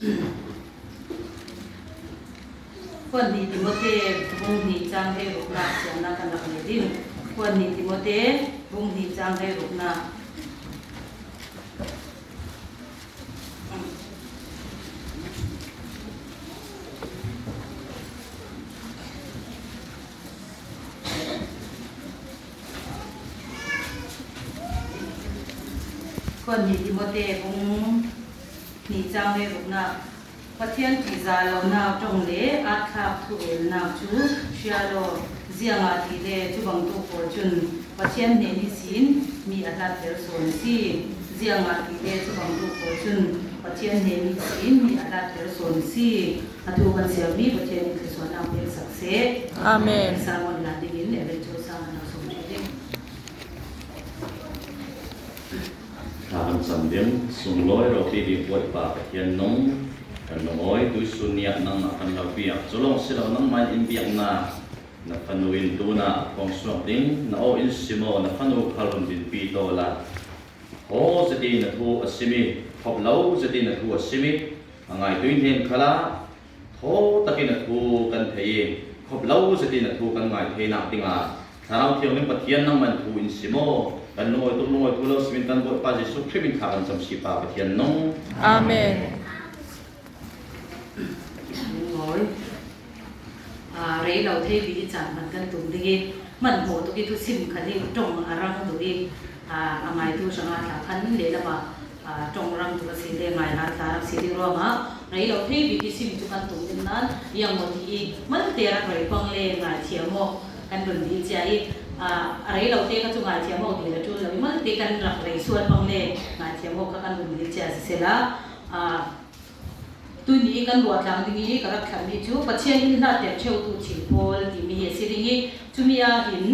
Khuan nih Timote bung hnih caang hleiruknak siannak kan rak ngei ding. Khuan nih Timote bung hnih caang hleiruknak. Khuan nih Timote bung hnih caang hleiruknak. Pathian ṭihzah lonak ṭong le aatthlak thu-elnak cu hrial law, ziang ah ti le cu bantuk pawl cun Pathian hnen i sin mi a hlat-ter sawn a si. Ziang ah ti le cu bantuk pawl cun Pathian hnen i sin mi a hlat-ter sawn a si. Atu kan sermi Pathian nih thluachuahnak pek sak seh. Amen. Sermon la dingin Evan Cho Sang an rak sawm ṭhi ding. Thla kan cam ding. Sunglawi ropi bik Bawipa Pathian nung kan lungawi tuisun ni ah nangmah kan lo piak. Cu lawng si lo nangmah in biaknak na fanu in tun ah phuang suak ding na aw in si maw na fanu khal run dinpi to la. Haw zeti na thu a simi thop lo zeti na thu a simi a ngai tui hnen khala thaw takin a thu kan thei i khop lo zetin a thu kan ngai thei nak dingah Thlarau Thianghlim Pathian nangman thu in si maw kan lungawi tuk lungawi thu lo simin kan Bawipa Jesuh Khrih min thla kan cam si Pa Pathian nung. Amen. Lungawi rei lo thei bi caan man kan tum ding i man hmu tuk i thu sim khan i tong a rang tu i a ngai tu hranga thla khan le lama tong rang tu a si le ngai har thla rak si ding ruangah rei lo thei bi ki sim chu kan tum ding nan yang mo ti i mal te rak rei pang le ngai thiam mo kan run dil cia i a rei lo te kha chu ngai thiam awk dil a ṭul lo i mal te kan rak rei sual pang le ngai thiam awk kha kan run dil cia sisela tuni kan ruah tlang ding i ka rak thlanmi cu Pathian in hna ter ṭheutu thil pawl timi hi a si ding i cumi ah hin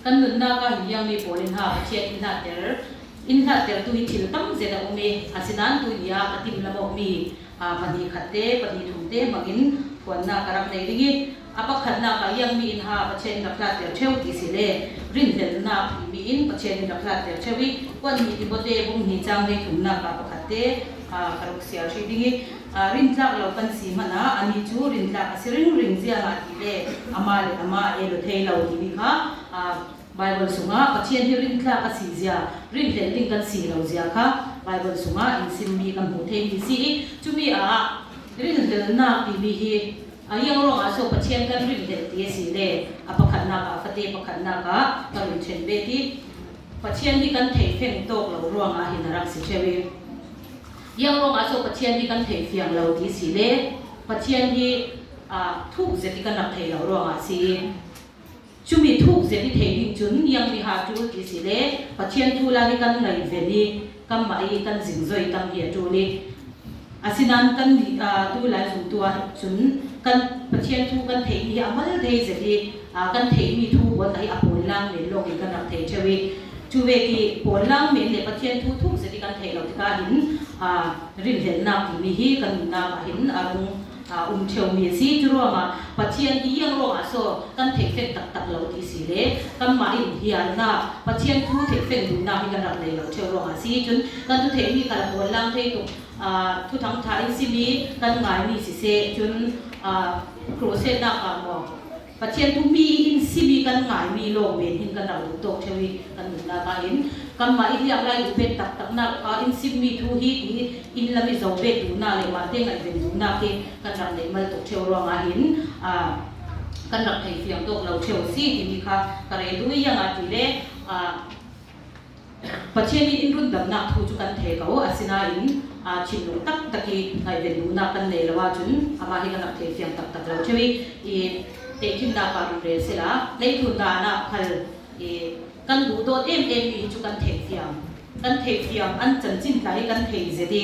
kan nunnak ah hin liangmi pawl in ha Pathian in hna ter in hna tertu hi thil tam zet a um i asinain tuni ah ka tim lamawkmi pahnih khat te pahnih thum te hmangin phuannak ka rak nei ding i A pakhatnak ah iangmi in ha Pathian in rak hlatter ṭheo ti si le rinhlelhnak timi in Pathian in rak hlatter ṭheo i kuanmi Timote bung hnih caang hleithumnak ah pakhat te ka rak sial hrih ding i rintlak lo kan si hmanh ah anih cu rintlak a si ringring ziangah ti le amah le amah e lo thei lo timi kha Baibal chungah Pathian hi rintlak a si zia, rinhlelh ding kan si lo zia kha Baibal chungah in simmi kan hmuh theimi si i cumi ah rinhlelhnak timi hi A iang ruangah cu Pathian kan rinhlelh ti a si le a pakhatnak ah fate pakhatnak ah ka run ṭhen ve ti Pathian hi kan theih feng tawk lo ruangah hin a rak si ṭheo i iang ruangah cu Pathian hi kan thei fiang lo ti si le Pathian hi thuk zet i kan rak thei lo ruangah a si i cumi thuk zet i thei ding cun iang mi ha ṭul ti si le Pathian thu la hi kan ngaihven i kanmah i kan zingzoi tam hi a ṭul i Asinain kan nih tu lai zumtu ah cun kan Pathian thu kan theihmi hi a mal thei zet i kan theihmi thu buan hi a pawnlang men lawng in kan rak thei ṭheo i cu ve ti pawnlang men le Pathian thu thuk zet i kan theih lo tikah hin rinhlelhnak timi hi kan nunnak ah hin a rung um ṭheomi a si. Cu ruangah Pathian hi iang ruangah so kan theihfek taktak lo ti si le kanmah in hialnak Pathian thu theihfek duhnak hi kan rak nei lo ṭheo ruangah a si. Cun kan thu theihmi kha la pawnlang thei tuk thuthang ṭha in simi kan ngaimi siseh cun crusade-nak ah maw Pathian tu mi in simi kan ngaimi lawng men hin kan rak duh tawk ṭheo i kan nunnak ah hin kanmah i hliak lai duh pek taktaknak in simmi thu hi ti inn lam i zo pek duhnak le mah te ngaihven duhnak hi kan rak neih mal tuk ṭheo ruangah hin kan rak thei fiang tawk lo ṭheo si timi kha ka rel duh i iang ah ti le Pathian nih in rundamnak thu cu kan thei ko, asinain thinlung taktak i ngaihven duhnak kan nei lo ahcun amah hi kan rak thei fiang taktak lo ṭheo i i tehkhinnak ah run rel sila leithun dan ah khal i kan duhdawt emem mi hi cu kan theih fiang kan theih fiang an chanchin tla hi kan thei zet i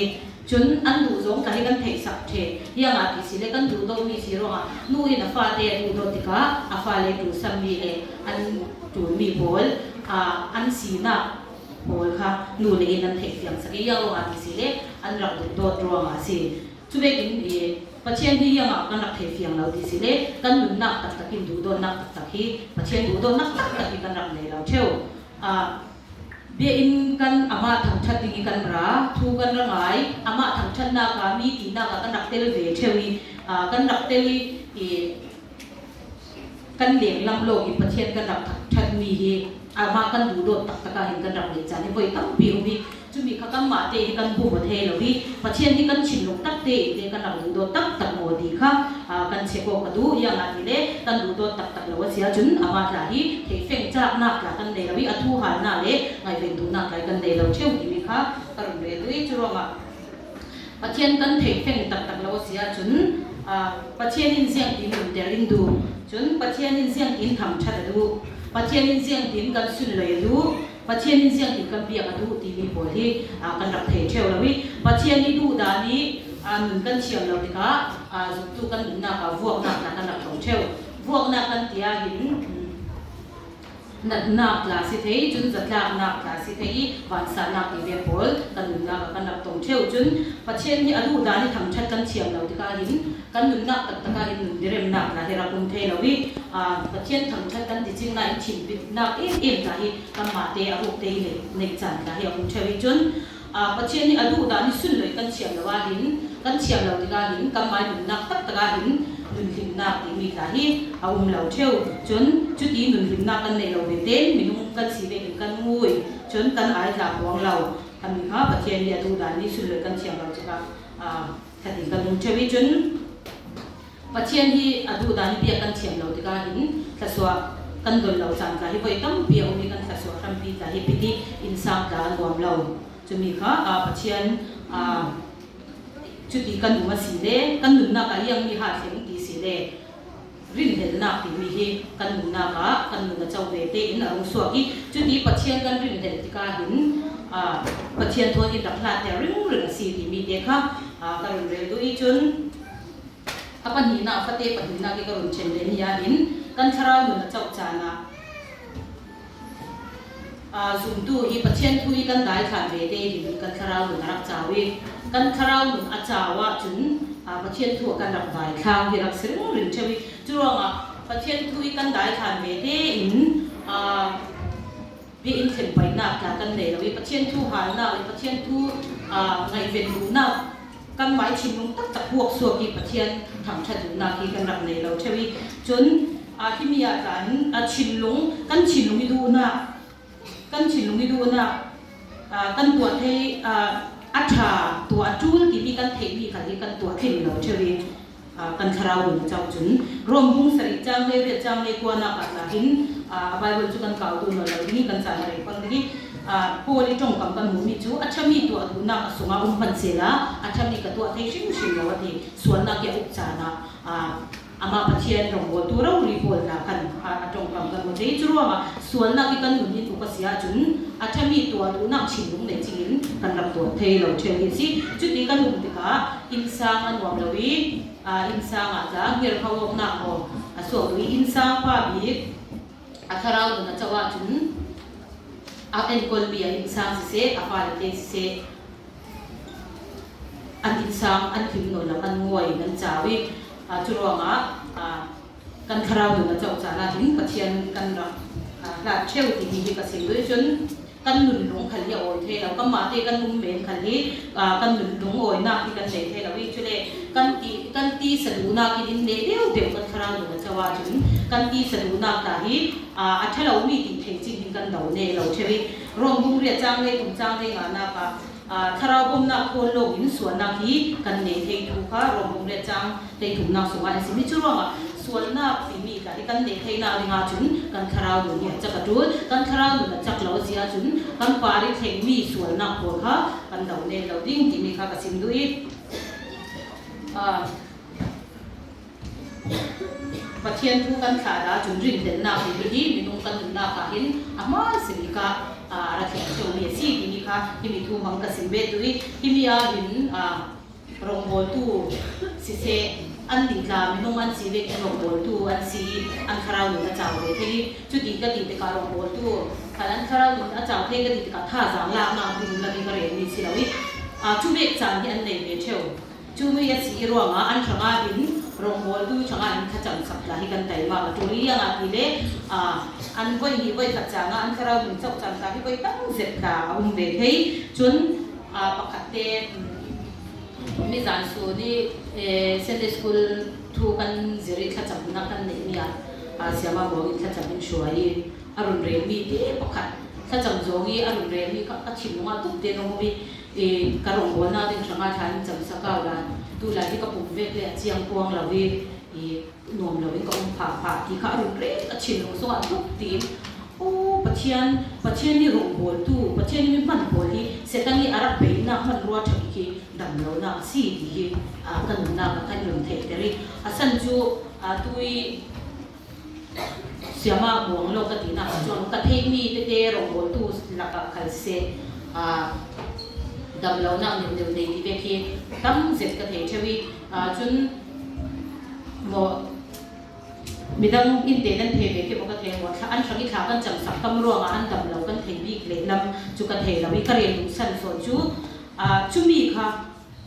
cun an duh zong tla hi kan theih sak ṭhe hiangah ti si le kan duhdawtmi si ruangah nu in a fate a duhdawt tikah a fale ṭulsammi le an ṭulmi pawl an sinak pawl kha nu le in an theihfiang sak i ruangah ti si le an rak duhdawt ruangah a si. Cu vekin i Pathian hi iangah kan rak theifiang lo ti si le kan nunnak taktak in duhdawtnak taktak hi Pathian duhdawtnak taktak hi kan rak nei lo ṭheo. Biakinn kan amah thangṭhat ding i kan ra, thu kan ra ngai. Amah thangṭhatnak ah mi tinak ah kan rak tel ve ṭheo i kan rak tel i kan lenglam lawng i Pathian kan rak thangṭhatmi hi amah kan duhdawt taktak ah hin kan rak neih caan hi voi tampi a um i cumi kha kanmah te hi kan hmu maw thei lo i Pathian hi kan thinlung tak tein te kan rak duhdawt taktak maw ti kha kan check awk ka duh. Iangah ti le kan duhdawt taktak lo a si ahcun amah tla hi theihfeng caaknak tla kan nei lo i a thu halnak le ngaihven duhnak tla hi kan nei lo ṭheo timi kha ka run rel duh i curuangah Pathian kan theihfeng taktak lo a si ahcun Pathian in ziangtin nunter in duh, cun Pathian in ziangtin thangṭhat a duh, Pathian in ziangtin kan sunlawi a duh, Pathian in ziangtin kan biak a duh timi pawl hi kan rak thei ṭheo lo i Pathian i duhdan i nun kan thiam lo tikah zumtu kan nunnak ah vuaknak hna kan rak tong ṭheo. Vuaknak kan ti ahhin natnak tla si thei, cun zatlaknak tla si thei i vansannak ti ve pawl kan nunnak ah kan rak tong ṭheo. Cun Pathian nih a duhdan i thangṭhat kan thiam lo tikah hin kan nunnak taktak ah hin nun diremnak hna hi rak um thei lo i Pathian thangṭhat kan ti cing nain thinpitnak emem hna hi kanmah te a uk te i neih caan hna hi a um ṭheo i cun Pathian nih a duhdan i sunlawih kan thiam lo ahhin kan thiam lo tikah hin kanmah nunnak taktak ahhin nunhlimnak timi hna hi a um lo ṭheo. Cun cuti nunhlimnak kan neih lo ve tein minung kan si ve in kan ngui, cun kan ai tla huang lo. Ami kha Pathian nih a duhdan nih sunlawih kan thiam lo tikah thatin kan um ṭheo i cun Pathian hi a duhdan i biak kan thiam lo tikah hin thluachuah kan don lo caan tla hi voi tampi a um i kan thluachuah hrampi tla hi pit i innsang tla a nuam lo. Cumi kha Pathian cuti kan um a si le kan nunnak ah iangmi ha thleng ti si le rinhlelhnak timi hi kan nunnak ah kan nun a co ve tein a rung suak i cuti Pathian kan rinhlelh tikah hin Pathian thawn in rak hlatter ringring a si timi te kha ka run rel duh i cun a pahnihnak fate pahnihnak i ka run ṭhen le ni ahhin kan thlarau nun a co caan ah Zumtu hi Pathian thu i kan daithlan ve te hin kan thlarau nun a rak cau i kan thlarau nun a cau ahcun Pathian thu ah kan rak daithlang hi rak si ringring ṭheo i curuangah Pathian thu i kan daithlan ve tein biakinn thlenpaihnak tla kan nei lo i Pathian thu halnak le Pathian thu ngaihven duhnak kanmah i thinlung taktak huaksuak i Pathian thangṭhat duhnak hi kan rak nei lo ṭheo i cun himi ah tah hin a thinlung kan thinlung i duhnak kan thinlung i duhnak kan tuah thei a ṭha tuah a ṭul timi kan theihmi khal hi kan tuah thlim lo ṭheo i kan thlarau nun a cau cun Rom bung sarih cang le riat cang le kuanak ah tah hin Bible cu kan kau duh lo ding i kan caan a rei pang ding i Paul i ṭongkam kan hmuhmi cu a ṭhami tuah duhnak a sungah um hmanhsehla a ṭhami ka tuah thei hrimhrim lo a ti. Sualnak i a uk caan ah amah Pathian rawngbawltu rori pawl hna khan a ṭongkam kan hmu thei. Cu ruangah sualnak i kan nun in uk a si ahcun a ṭhami tuah duhnak thinlung nei chingin kan rak tuah thei lo ṭheo hi a si. Cuti kan um tikah innsang a nuam lo i innsang ah tla hngirhau awknak maw a chuak duh i innsang pa bik A thlarau nun a co ahcun a enkawlmi a innsang siseh, a fale te siseh, an innsang an hlim nawn lo, an nguai, an cau i cu ruangah kan thlarau nun a co caan ahhin Pathian kan rak hlat ṭheo timi hi ka sim duh. Cun kan nun lung khal hi a awi thei lo. Kanmah te kan um men khal hi kan nun lung awinak hi kan nei thei lo i cule kan ti kan ti saduhnak in in neh deuhdeuh kan thlarau nun a co ahcun kan ti saduhnak ta hi a ṭhalomi ti thei cing hin kan do ne lo ṭheo i Rom bung riat cang le kum cang le nganak ah thlarau bawmhnak khawl lawng in sualnak hi kan nei thei tu kha Rom bung riat cang teithumnak sungah an simi. Cu ruangah sualnak timi tla hi kan neih theinak ding ahcun kan thlarau nun hi a cak a ṭul. Kan thlarau nun a cak lo a si ahcun kan par i thlengmi sualnak pawl kha kan do ne lo ding timi kha ka chim duh i Pathian thu kan thlah ahcun rinhlennak timi hi minung kan nunnak ah hin a hmaan simi kha a ra thleng ṭheumi a si timi kha himi thu hmang ka sim ve duh i himi ah hin Rawngbawltu siseh, an dingtla minung an si ve i rawngbawltu an si i an thlarau nun a chau ve thei i cuti ka ti tikah rawngbawltu khan an thlarau nun a chau thei ka ti tikah thazaang laknak ding lam i ka relmi si lo i cu vek caan hi an nei ve ṭheo. Cu mi a si i ruangah an hrangah in Rongbawltu chungah in thlacam sak hna hi kan teimak a ṭul i a ngah ti le an voi hnih voi khat caangah an thlarau nun coh cang hna hi voi tam zet hna a um ve thei. Cun pakhat te nizan sun i Sunday School thu kan zir i thlacamnak kan neihmi ah siama buang in thlacam in hruai i a run relmi te pakhat thlacam zawng i a run relmi kha ka thinlung ah tuk tein a um i i ka rawngbawlnak ding hrangah thla in cam sakau la tu lai hi ka pum vek le a chiang kuang lo i i nuam lo in ka um phah phah ti kha a run reng ka thinlung zongah tuk tiin o Pathian Pathian nih rawngbawltu Pathian nih mi hman pawl hi Satan nih a rak beinak hmanrua ṭha bik hi dam lonak a si ti hi ka nunnak ah khan run theihter i a san cu tu i Siama buang lo ka tinak ah cun ka theihmi tete rawngbawltu lakah khal siseh damlonak neuhneuh nei ti ve khi tam zet ka thei ṭheo i cun maw midang inn te nan thei ve khi maw ka thei maw an hrang i thla kan cam sak tam ruangah an dam lo kan thei bik lehlam cu ka thei lo i ka rel duh san fawn cu cumi kha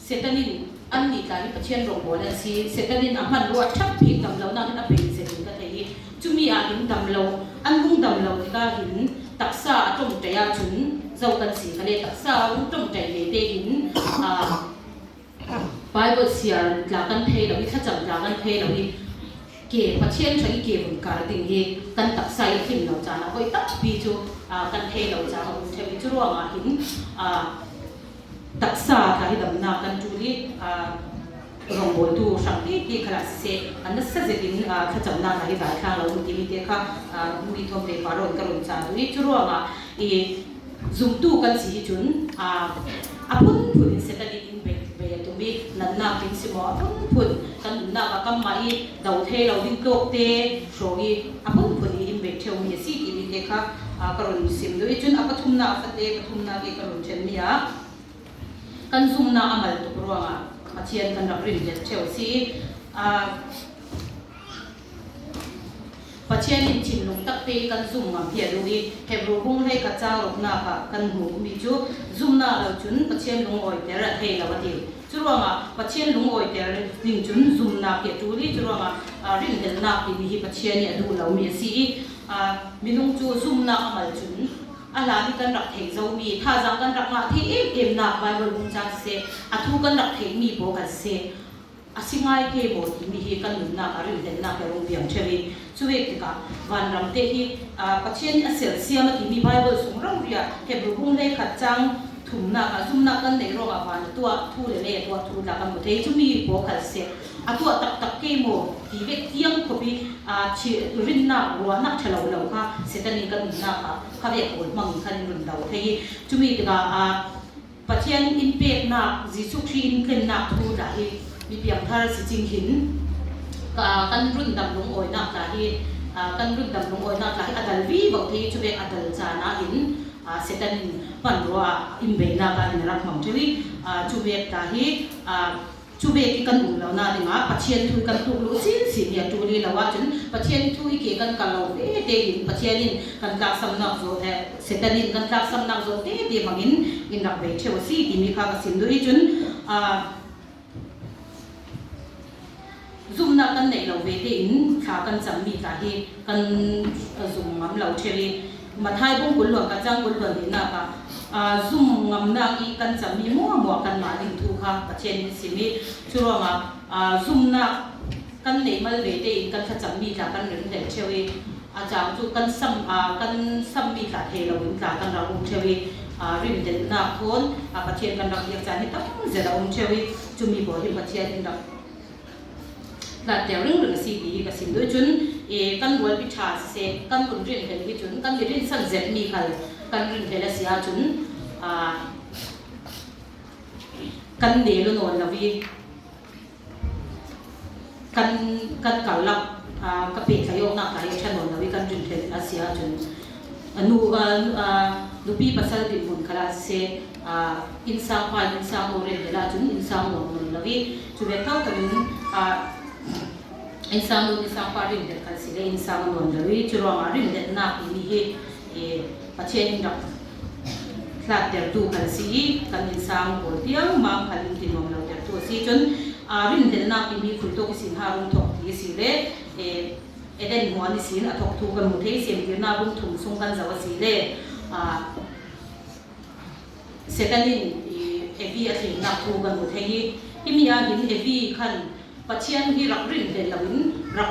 Satan in annih tla hi Pathian rawngbawl an si. Satan in a hmanrua ṭhap bik dam lonak in a bei zet in ka thei i cumi ah hin dam lo an hung dam lo tikah hin taksa a ṭawngṭai ahcun zo kan si kha le taksa a hung ṭawngṭai ve te hin Bible siar tla kan thei lo i thlacam tla kan thei lo i ke Pathian ṭha i ke vun kar ding hi kan taksa i thim lo caan ah voi tampi cu kan thei lo caah a um ṭheo i cu ruangah hin Taksa tla hi damnak kan ṭul i rawngbawltu hrang tete kha dah siseh a nasa zet in thlacamnak hna hi daithlang lo um timi te kha mi thawm te pa rawn ka run ca duh i cu ruangah i zumtu kan si hi cun a phunphun in Satan in in bei a tum i natnak ding si maw a phunphun kan nunnak ah kanmah i do thei lo ding tlawk te hrawng i a phunphun i in bei ṭheumi a si timi te kha ka run sim duh i cun a pathumnak a fate pathumnak i ka run ṭhenmi ah kan zumnak a mal tuk ruangah Pathian kan rak rin let ṭheo a si i Pathian in thinlung takte i kan zum ngam hi a duh i Hebrew bung hlei khat caang ruknak ah kan hmuhmi cu zumnak lo cun Pathian lungawiter a thei lo a ti. Cu ruangah Pathian lungawiter ning cun zumnak hi a ṭul i cu ruangah rinhlelhnak timi hi Pathian nih a duh lomi a si i minung cu zumnak a mal cun a hlan i kan rak theih zomi thazaang kan rak ngah thei ememnak Baibal bung caan siseh a thu kan rak theihmi pawl kan siseh a si ngai ke maw timi hi kan nunnak ah rinhlennak he rung piang ṭheo i cu ve tikah vanram te hi Pathian nih a sersiam a timi Baibal chung ramri ah Hebrew bung hlei khat cang thumnak ah zumnak kan neih ruangah van a tuah thu le le a tuah thu tla kan hmu thei cumi pawl khal seh a tuah taktak ke maw ti vek tiang khop i rinnak ruahnak ṭhalo lo kha Satan in kan nunnak ah kha ve pawl hmang in khan in run do thei i cumi tikah Pathian inn peknak Jesuh Khrih in tlennak thu dah hi mi piangthar si cing hin kan rundam lungawinak tla hi kan rundam lungawinak tla hi a dal vi vo thei cu vek a dal caan ah hin Satan in hmanrua in beinak ah in rak hmang ṭheu i cu vek tla hi Cu bek i kan um lonak dingah Pathian thu i kan tluk luh sinsin hi a ṭul i lo ahcun Pathian thu i ke kan kal lo tete in Pathian in kan tlaksamnak zaw he Satan in kan tlaksamnak zaw tete hmangin in rak bei ṭheo a si timi kha ka sim duh i cun zumhnak kan neih lo ve tein thla kan cammi tla hi kan zum ngam lo ṭheo i Matthai bung 20 luan ka cang 20 luan hihnak ah zum ngamnak i kan cammi muahmuah kanmah ding thu kha Pathian in sim i cu ruangah zumnak kan neih mal ve tein kan thlacammi tla kan rem hlel ṭheo i a cang cu kan sam kan sammi tla thei lo in tla kan rak um ṭheo i rindelhnak thawn Pathian kan rak biak caan hi tam zet a um ṭheo i cumi pawl hi Pathian in rak Tlanter ringring a si ti hi ka sim duh. Cun kan rualpi ṭha siseh, kan vun rinhlel hi cun kan i rinsan zetmi khal kan rinhlel a si ahcun kan nel a nawn lo i kan kan karlak ka pehtlaih awknak hna hi a ṭha nawn lo i kan rinhlel a si ahcun nu nupi pasal dinhmun khal ah siseh innsang pa in innsang nu rinhlel ahcun innsang nuam nawn lo i Cu ve thotho in innsang nu innsang pa rinhlelh kan si le innsang a nuam lo i cu ruangah rinhlelhnak timi hi Pathian in rak hlattertu kan si i kan innsang pawl tiangmang khan in ti nuam lo tertu a si. Cun Rinhlelnak timi khuitok isin ha rung thok ti si le Eden huan isin a thok thu kan hmu thei. Semtirnak bung thum sung kan zoh a si le Satan in Evi a thlennak thu kan hmu thei i himi ah hin Evi khan Pathian hi rak rinhlel loin rak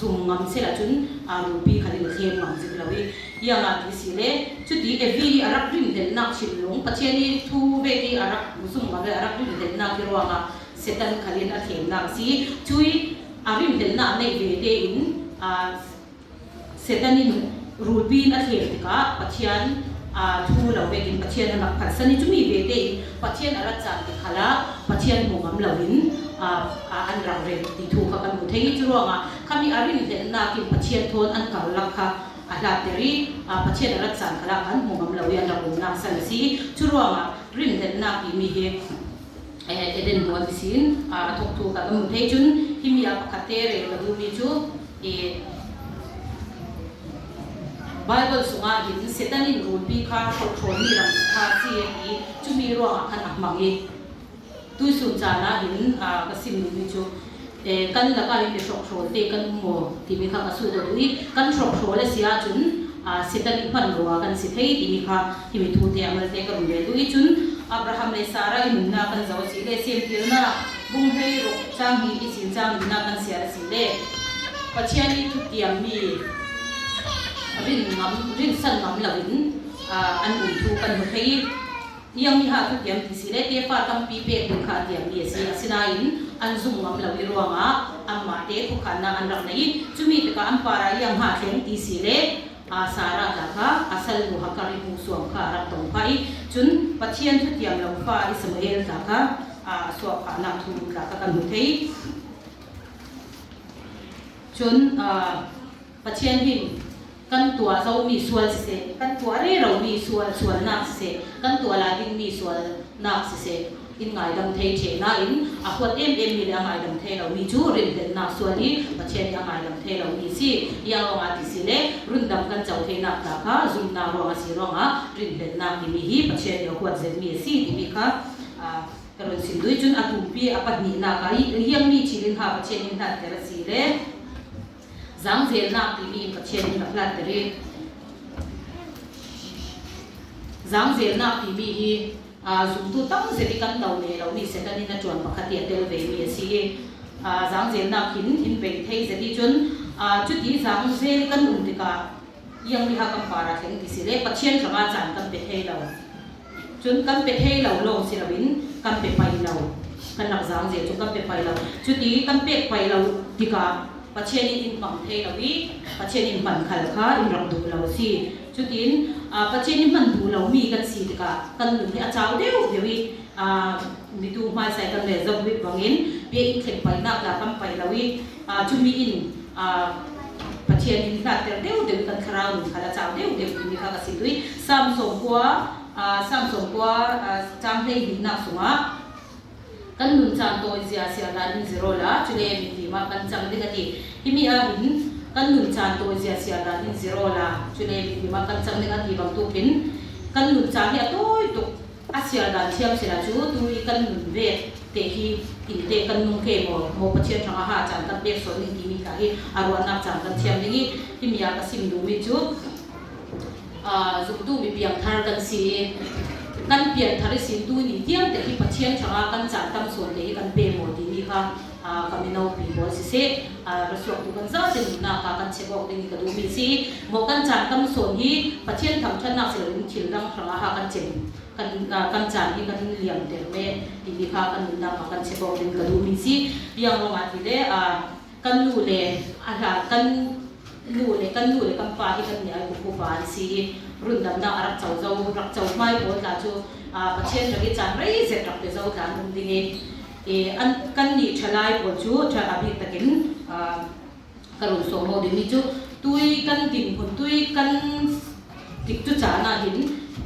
zum ngam sehla cun rulpi khan in a thleng ngam zik lo i iang ah ti si le cuti Evi i a rak rinhlelnak thinlung Pathian i thu vek i a rak zum ngam le a rak rinhlelnak hi ruangah Satan khal in a thlemnak a si. Cui a rinhlelnak neih ve tein Satan in rulpi in a thlem tikah Pathian thu lo vekin Pathian a rak phatsan i cumi ve tein Pathian a rat caan ti khal ah Pathian hmu ngam loin an rak rel ti thu kha kan hmu thei i cu ruangah khami a rinhlelhnak in Pathian thawn an karlak kha a hlatter i Pathian a rat caan khal ah khan hmu ngam lo i an rak umnak san a si. Cu ruangah rinhlelhnak timi hi Eden huan sin a thawktu kha kan hmu thei. Cun himi ah pakhat te rel ka duhmi cu Baibal chungah hin Satan in rulpi kha hrokhrawlmi ram kha a si a ti i cumi ruangah khan a hmang i tuisun caan ah hin ka sim duhmi cu kan lakah hin mi hrokhrawl te kan um maw timi kha ka su deuh duh i kan hrokhrawl a si ahcun Satan i hmanrua kan si thei timi kha himi thu te amal te ka run rel duh i cun Abraham le Sarah i nunnak kan zoh a si le semtirnak bung hlei ruk cang hi i sin cang nunnak kan siar a si le Pathian i thutiammi rin ngam rinsan ngam loin an um thu kan hmu thei i iang mi ha thutiam ti si le tefa tampi pek ding kha a tiammi a si. Asinain an zum ngam lo i ruangah anmah te khuakhannak an rak nei i cumi tikah an par ah iang ha thleng ti si le Sarah tla kha a salnu Hagar i hmuhsuam kha a rak tong phah i cun Pathian thutiam lo fa Ismael tla kha a suah phahnak thu tla kha kan hmu thei. Cun Pathian hin kan tuah zomi sual siseh, kan tuah reromi sual sualnak siseh, kan tuah lai dingmi sualnak siseh, in ngaidam thei ṭheh nain a huat ememmi le a ngaidam thei lomi cu rinhlelhnak sual i Pathian nih a ngaidam thei lomi si. Iang ruangah ti si le rundam kan co theinak hna kha zumhnak ruang a si ruangah rinhlelhnak timi hi Pathian nih a huat zetmi a si timi kha ka run sim duh i cun a tumpi a pahnihnak ah hiangmi thil in ha Pathian in hlanter a si le zaangzelnak timi in Pathian in rak hlanter i zaangzelnak timi hi zumtu tam zet i kan do ne lomi Satan in a ṭuan pakhat i a tel vemi a si i zaangzelnak hin in bei thei zet i cun cuti zaangzel i kan um tikah iang mi ha kan par ah thleng ti si le Pathian hrangah caan kan pe thei lo. Cun kan pe thei lo lawng si loin kan pe pai lo. Kan rak zaangzel cu kan pe pai lo. Cuti kan pek pai lo tikah Pathian in in hmang thei lo i Pathian in hman khal kha in rak duh lo a si. Cutin Pathian i hman duh lomi kan si tikah kan nun hi a chau deuhdeuh i mitu hmaisai kan le zoh bik bangin bia in thlen painak la kan pai lo i cumi in Pathian in hlatter deuhdeuh i kan thlarau nun khal a chau deuhdeuh timi kha ka si tu i Psalm 90 caang 12nak chungah kan nun caan tawi zia siarlan in zero la cule mifim ah kan cang ding a ti. Himi ah hin kan nun caan tawi zia siarlan in zero la cule mifim ah kan cang ding a ti bantukin kan nun caan hi a tawi tuk. A siardan thiam sila cu tu i kan nun ve te hi in te kan nung ke maw maw Pathian hrangah ha caan kan pek sual ding timi hna hi a ruahnak caan kan thiam ding i himi ah ka sim duhmi cu zumtu mi piangthar kan si i kan pianthar i sintu nih tiang te hi Pathian hrangah kan caan tam sual te hi kan pe maw timi kha ka mino pi pawl siseh rasuaktu kan zate nunnak ah kan chek awk ding i ka duhmi si. Maw kan caan tam sawn hi Pathian thangṭhatnak si loin thil dang hrangah ha kan cem kan kan caan hi kan liamter me timi kha kan nunnak ah kan chek awk ding ka duhmi si. Biang ruangah ti le kan nu le a hla kan nu le kan nu le kan pa hi kan nih ai upa an si i rundamnak a rak co zo rak co hmai pawl tla cu Pathian rak i caan rei zet rak pe zo tla an um ding i an kan nih ṭhalai pawl cu ṭha a bik takin ka run sawm ho dingmi cu tui kan dinhmun tui kan tik cu caan ah hin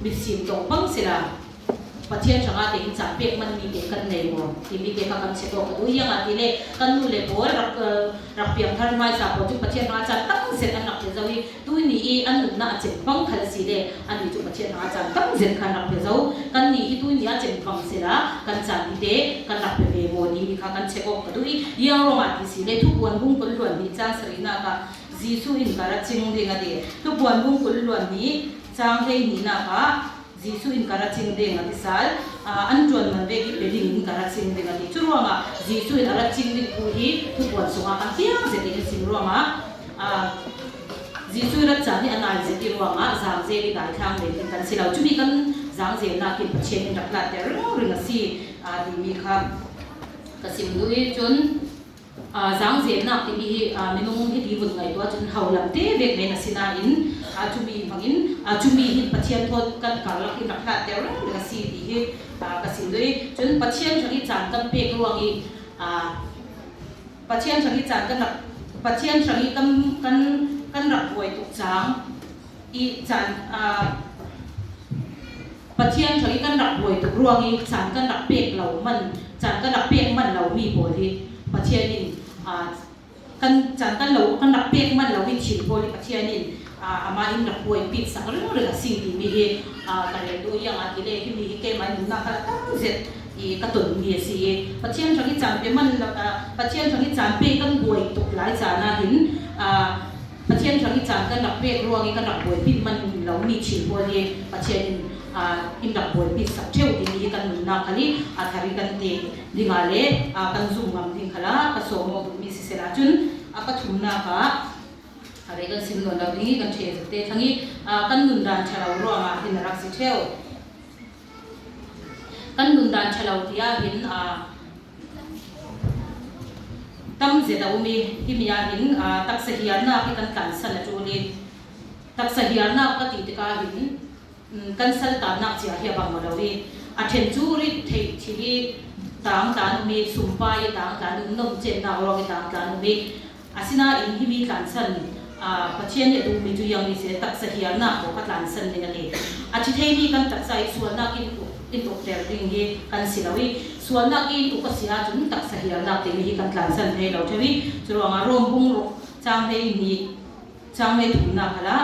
mitsim tong bang sila. Pathian hrangah tein caan pek manmi te kan nei maw timi te kha kan check awk a duh. Iang ah ti le kan nu le pawl rak rak piangthar hmaisa pawl cu Pathian hrangah caan tam zet an rak pe zo i tuni i an nunnak a cem bang khal si le annih cu Pathian hrangah caan tam zet kha an rak pe zo. Kannih hi tuni ah cem bang sila kan caan hi te kan rak pe ve maw timi kha kan check awk ka duh i iang ruangah ti si le thupuan bung kul luan hnih caan sarihnak ah Jesuh in ka ra ching ding a ti. Thupuan bung kul luan hnih caang 12nak ah Jesuh in ka ra ching ding a ti sal. An ṭuan man vek i pe ding in ka ra ching ding a ti. Cu ruangah Jesuh in a ra ching ding phu hi thupuan chungah kan fiang zet in a chim ruangah Jesuh rat caan hi a nai zet i ruangah zaangzel i daithlang men in kan si lo. Cumi kan zaangzelnak in Pathian in rak tlatter ringring a si timi kha ka sim duh i cun Zaangzelnak timi hi minung hi ti vun ngaihtuah cun haulam te vek men a si nain cumi hmangin cumi hin Pathian thawt kan karlak in rak hlat-ter reng a si ti hi ka sim duh i cun Pathian hrang i caan kan pek ruang i Pathian hrang i caan kan rak Pathian hrang i kan kan kan rak buai tuk cang i caan Pathian hrang i kan rak buai tuk ruang i caan kan rak pek lo man caan kan rak pek manh lomi pawl hi Pathian in kan caan kan lo kan rak pek manh lomi thil pawl hi Pathian in amah in rak buaipit sak ringring a si timi hi ka rel duh iang ah ti le himi hi keimah nunnak kha tam zet i ka tonmi a si i Pathian hrang i caan pe man Pathian hrang i caan pe kan buai tuk lai caan ah hin Pathian hrang i caan kan rak pek ruang i kan rak buaipi manh lomi thil pawl hi Pathian in in rak buaipi sak ṭheo timi hi kan nunnak khal i a thar i kan te dingah le kan zumh ngam ding khal ah ka sawm awk duhmi siseh ahcun a pathumnak ah a rei kan sim nawn lo ding i kan ṭhe te thlang i kan nundan ṭhalo ruangah hin a rak si ṭheo. Kan nundan ṭhalo tiah hin Tam zet a um i himi ahhin taksa hiarnak hi kan tlansan a ṭul i taksa hiarnak ka ti tikah hin kan saltannak cia hi a bang lo i a ṭhen cu rit theih thil i tang tlan um i sumpai i tang tlan um nomchennak ruang i tang tlan um i asinain himi tlansan Pathian nih a duhmi cu iangmi si taksa hiarnak kha tlansan ding a ti. A thi theimi kan taksa i sualnak in in ukter ding hi kan si lo i sualnak in uk a si ahcun taksa hiarnak timi hi kan tlansan thei lo ṭheo i curuangah Rom bung ruk caang 12 caang 33nak halah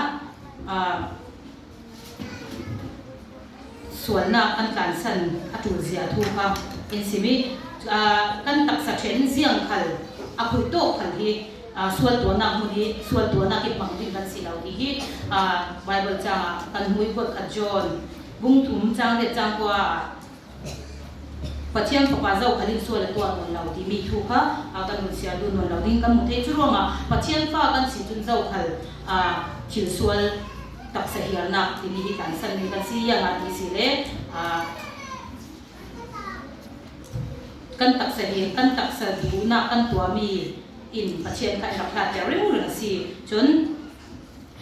sualnak kan tlansan a ṭul zia thu kha in sim i kan taksa ṭhen ziang khal a khuih tawk khal hi sual tuahnak hmun hi sual tuahnak i hmang ding kan si lo ti hi Bible caah kan hmui kuat khat John bung thum caang le caang kua ah Pathian Fapa zohkhat in sual a tuah nawn lo timi thu kha kan hun siar duh nawn lo ding kan hmuh thei. Cu ruangah Pathian fa kan si cun zohkhal thil sual taksa hiarnak timi hi kan sanmi kan si iang ah ti si le kan taksa hi kan taksa duhnak kan tuahmi in Pathian kha in rak hlat ringring a si. Cun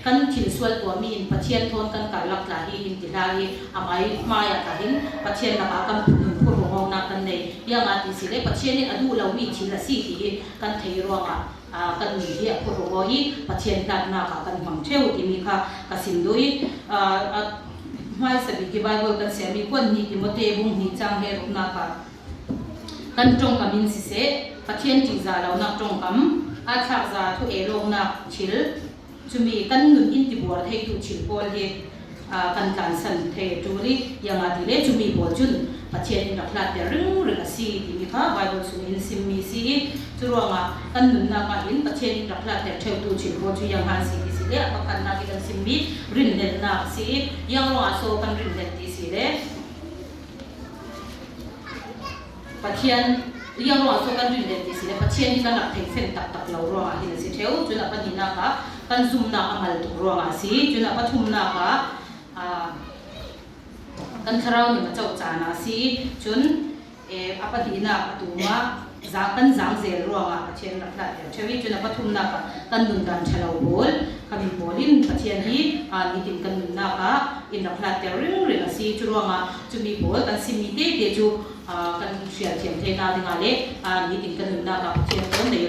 kan thil sual tuahmi in Pathian thawn kan karlak tla hi in ti hlah i amai hmai ah tla hin Pathian lakah kan nun phurhawngnak kan nei. Iang ah ti si le Pathian in a duh lomi thil a si ti hi kan thei ruangah kan nun hi a phurhaw i Pathian hlatnak ah kan hmang ṭheo timi kha ka sim duh i hmaisa bik i Bible kan siami kuan hnih Timote bung hnih cang he ruknak ah kan ṭongkam in siseh Pathian ṭihzah lonak ṭongkam aa thlakza thu elawknak thil cumi kan nun in tibuar theitu thil pawl hi kan tlansan thei a ṭul i ianga ti le cumi pawl cun Pathian in rak hlatter ringring a si timi kha Bible chung in simmi si i cu ruangah kan nunnak ah hin Pathian in rak hlatter ṭheutu thil pawl cu iang han si ti si le a pakhatnak i kan simmi rinhlelhnak a si i iang ruangah so kan rinhlelh ti si le Pathian iang ruangah so kan rinhlelh ti si le Pathian hi kan rak theihfen taktak lo ruangah hin a si ṭheu. Cun a pahnihnak ah kan zumhnak a mal tuk ruangah a si. Cun a pathumnak ah kan thlarau nih a coh caan ah a si. Cun a pahnihnak a tum ah kan zaangzel ruangah Pathian rak hlat ṭheo i cun a pathumnak ah kan nundan ṭhalo pawl kha mi pawl in Pathian hi nitin kan nunnak ah in rak hlatter ringring a si. Cu ruangah cumi pawl kan simmi tete cu kan hrial thiam thei hna dingah le nitin kan nunnak ah Pathian pawl nei